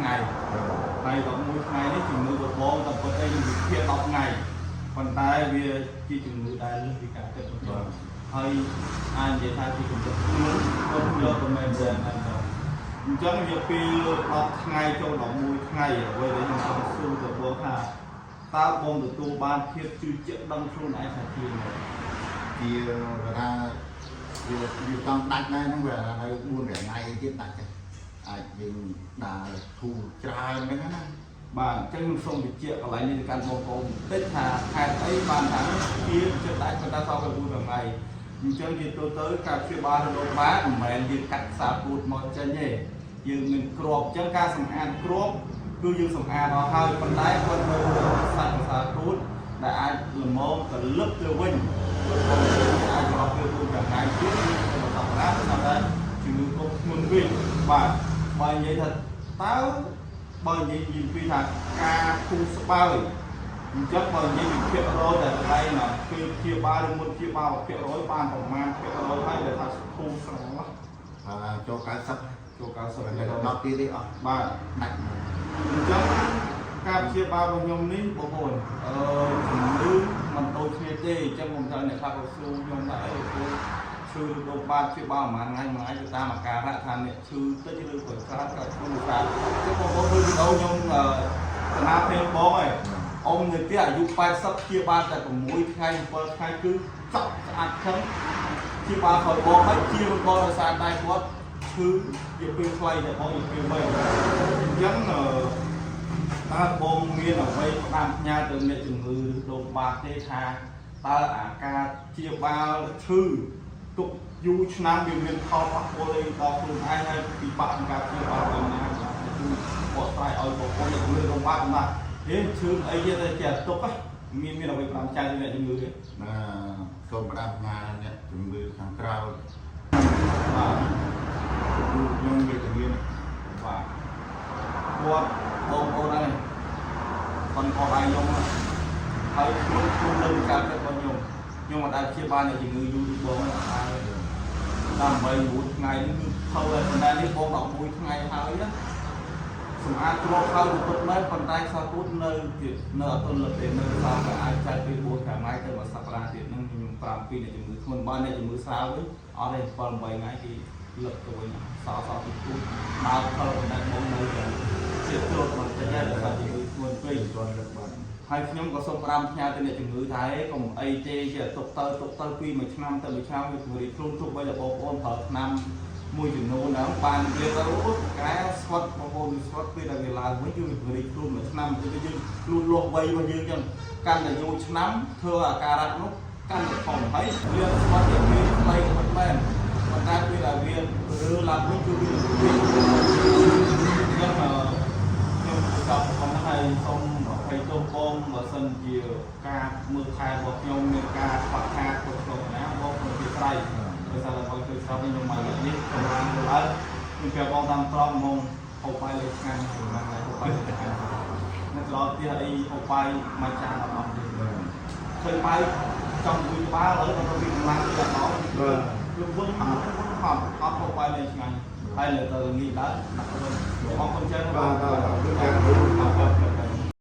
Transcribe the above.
ថ្ងៃហើយ11ថ្ងៃនេះជំងឺបបងតែពិតអីខ្ញុំវិភាគ10ថ្ងៃប៉ុន្តែវាជាជំងឺដែលលើសពីការគិតរបស់ខ្ញុំហើយអាចនិយាយថាជាកម្រិតធ្ងន់គាត់យកទៅមែនទែនតែម្ដងអញ្ចឹងរយៈពេល10ថ្ងៃចូល11ថ្ងៃអ្វីដែលខ្ញុំចង់សួរទៅបងថាតើបងទទួលបានភាពជឿជាក់ដឹងខ្លួនឯងថាជានៅ ជាគេថាវាវាចង់ដាច់ដែរហ្នឹងវានៅ4ថ្ងៃទៀតដាច់ដែរអាចយើងដើរធូរច្រើនហ្នឹងណា បាទអញ្ចឹងខ្ញុំសូមបញ្ជាក់កន្លែងនេះទៅកាន់បងប្អូនបន្តិចថាហេតុអីបានថាជាចិត្តដាច់ប៉ុន្តែសល់តែ4ថ្ងៃអញ្ចឹងជាទូទៅការព្យាបាលរដូវបាមិនមែនយើងកាត់ខ្សែពូតមកចេញទេយើងមានគ្រាប់អញ្ចឹងការសម្អាតគ្រាប់គឺយើងសម្អាតអស់ហើយប៉ុន្តែគាត់នៅសាច់ខ្សែពូតដែលអាចល្មមទៅលឹកទៅវិញអាចរកពេល4ថ្ងៃទៀតឬទៅសប្តាហ៍សម្រាប់ជំងឺកុំធ្ងន់វិញបាទបើនិយាយថាតើ បើនិយាយពីថាការធូរស្បើយអញ្ចឹងបើនិយាយពីភាគរយដែលកន្លែងណាពេលព្យាបាលឬមុនព្យាបាលភាគរយបានប្រមាណភាគរយហើយដែលថាធូរស្រាលណា ថាចូល90 ចូល តែ 90% ដល់ទៀតទេអស់ បាទ ដាច់មក អញ្ចឹងការព្យាបាលរបស់ខ្ញុំនេះបងប្អូនអឺជំងឺមិនដូចគ្នាទេអញ្ចឹងខ្ញុំថាអ្នកខ្លះក៏សួរខ្ញុំថាអីពូឈឺឬដូបាតព្យាបាលប្រហែលថ្ងៃមួយថ្ងៃទៅតាមអាការៈថាអ្នកឈឺតិចឬក៏ច្រើនក៏ធ្ងន់ឬស្រាលអញ្ចឹងបងប្អូនមើលវីដេអូខ្ញុំអឺតាណាភេបងឯងអ៊ំនៅផ្ទះអាយុ80ព្យាបាលតែ6ថ្ងៃ7ថ្ងៃគឺចប់ស្អាតខឹងព្យាបាលក្រោយបងហើយជាបងដោយសារតែគាត់ឈឺរយៈពេលខ្លីតែបងរយៈពេលវែងអញ្ចឹងអឺ តើបងមានអ្វីផ្ដាំផ្ញើទៅអ្នកជំងឺដូបាទេថាតើអាការជាបាលឈឺទុកយូរឆ្នាំវាមានផលប៉ះពាល់អីដល់ខ្លួនឯងហើយពិបាកក្នុងការព្យាបាលបែបណាបាទជួយបកស្រាយឲ្យបងប្អូនអ្នកជំងឺដូបាណាហេឈឺអីទេតែជាទុកមានអ្វីផ្ដាំផ្ញើទៅអ្នកជំងឺទេ ណាសូមផ្ដាំផ្ញើអ្នកជំងឺខាងក្រៅ បាទ គឺខ្ញុំវេទនានេះ បាទគាត់បងប្អូនហ្នឹងប៉ុនគាត់ឯងខ្ញុំហើយខ្លួនខ្លួនលើការគិតរបស់ខ្ញុំខ្ញុំមិនដែលព្យាបាលអ្នកជំងឺយូរដូចបងទេអត់ដែរ ដើម្បី9ថ្ងៃនេះគឺខូចហើយប៉ុន្តែនេះបង11ថ្ងៃហើយណាសម្អាតគ្រាប់ហើយក៏ពិតមែនប៉ុន្តែខ្សែពូតនៅទៀតនៅអត់ទន់លឹកទេនៅសល់តែអាចចែកពី4ថ្ងៃទៅមួយសប្តាហ៍ទៀតហ្នឹងខ្ញុំប្រាប់ពីអ្នកជំងឺធ្ងន់បើអ្នកជំងឺស្រាលវិញអត់ទេ7 8ថ្ងៃគេលឹកទៅវិញសល់សល់ពីពូតដើរខលប៉ុន្តែបងនៅតែជាត្រួតបន្តិចហើយដោយសារជំងឺធ្ងន់ពេក មិនទាន់លឹកបាត់ ហើយខ្ញុំក៏សូមផ្ដាំផ្ញើទៅអ្នកជំងឺថាឯងកុំអីទេជាទុកទៅទុកទៅពីមួយឆ្នាំទៅមួយឆ្នាំវាពង្រីកខ្លួនទោះបីតែបងប្អូនប្រើថ្នាំមួយចំនួនហ្នឹងបានវាទៅអូកែស្វិតបងប្អូនវាស្វិតពេលដែលវាឡើងវិញគឺវាពង្រីកខ្លួនមួយឆ្នាំទៅយើងខ្លួនលាស់វ័យរបស់យើងចឹងកាន់តែយូរឆ្នាំធ្វើអាការៈនោះកាន់តែធំហើយវាស្វិតជាពេលខ្លីក៏មិនមែនប៉ុន្តែពេលដែលវារើឡើងវិញគឺវាពង្រីកអញ្ចឹងខ្ញុំចប់ប៉ុណ្ណឹងហើយសូមអភ័យទោសបងបើសិនជាការមើលថែរបស់ខ្ញុំមានការខ្វះខាតខុសឆ្គងណាបងសូមអធិស្ឋានដោយសារតែបងជួយស្រាប់ខ្ញុំមកនេះកម្លាំងទៅឡើងខ្ញុំប្រាប់បងតាមត្រង់ហ្មងហូបបាយលេខឆ្ងាញ់ហ្នឹងហើយហូបបាយលេខឆ្ងាញ់នៅត្រឡប់ផ្ទះអីហូបបាយមួយចានអត់អស់ទេឃើញបាយចង់ជួយក្បាលឥឡូវដល់ពីកម្លាំងទៅដល់វាវឹងអត់វឹងហត់អត់ហូបបាយលេខឆ្ងាញ់ហើយលើទៅល្ងាចឡើងដាក់វិញអរគុណច្រើន បាទបាទបាទគឺការ